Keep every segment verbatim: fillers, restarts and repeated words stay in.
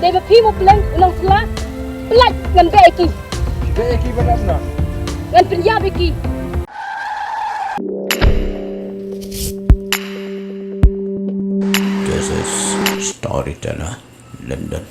Dei ma phi mo pleng u nongtla. Pynlait ngan beh ïa ki. Beh ïa ki ban ap na. Ngan pynïap ïa ki. This is Storyteller London.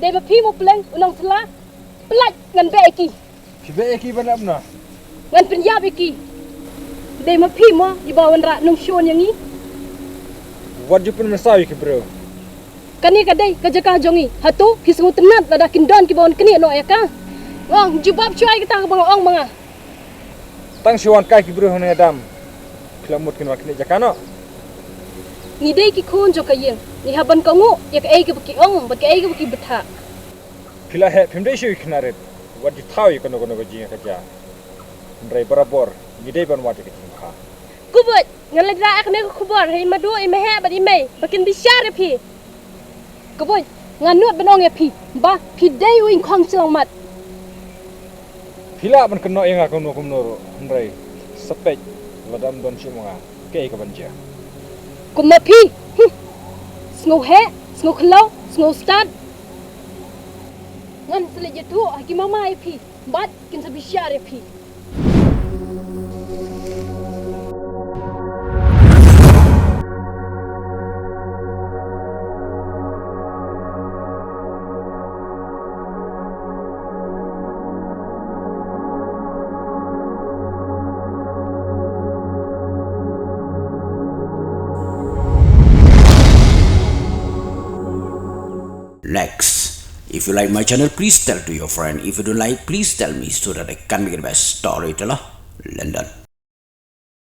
Dei ma phi mo pleng u nongtla. Pynlait ngan beh ïa ki. Phi beh ïa ki ban ap na. Ngan pynïap ïa ki. Dei ma phi mo iba wanrah nongshun ïa ngi. Wat ju pynmynsaw ïa ki briew. Kane ka dei ka jaka jong ngi. Hato phi sngewtynnat lada kin don kiba wan knieh noh ïa ka? Ong jubab shuwa ïa kata kaba nga ong ma nga. Tang shu wan kai ki briew hangne dam. Phi la mut kin wan knieh jaka noh. Ngi dei ki khun jong ka ïing. Ngi hap ban kohnguh ïa kaei kaba ki ong bad kaei kaba ki batai. Phi la heh phim dei shuh ïa ki khynnah rit. Wat ju thaw ïa kano kano ka jingïakajia. Hynrei barabor ngi dei ban wad ïa ka jingbha. Khublei. Ngan leit rah ïa kane ka khubor ha i Madu, i Maheh bad i Mei ba kin bishar ïa phi. Khublei, nga nud ban ong ïa phi ba phi dei u ingkhong shyllangmat. Phi lah ban kynnoh ïa nga kumno kumno ruh, hynrei sa peit lada ym don shuh ma nga kaei kaban jia. Kum ma phi. Hm. Sngewheh, sngewkhlaw, sngewstad. Ngan sa leit ïathuh ha ki mama ïa phi bad kin sa bishar ïa phi. Next. If you like my channel, please tell to your friend. If you don't like, please tell me so that I can make it best storyteller. London.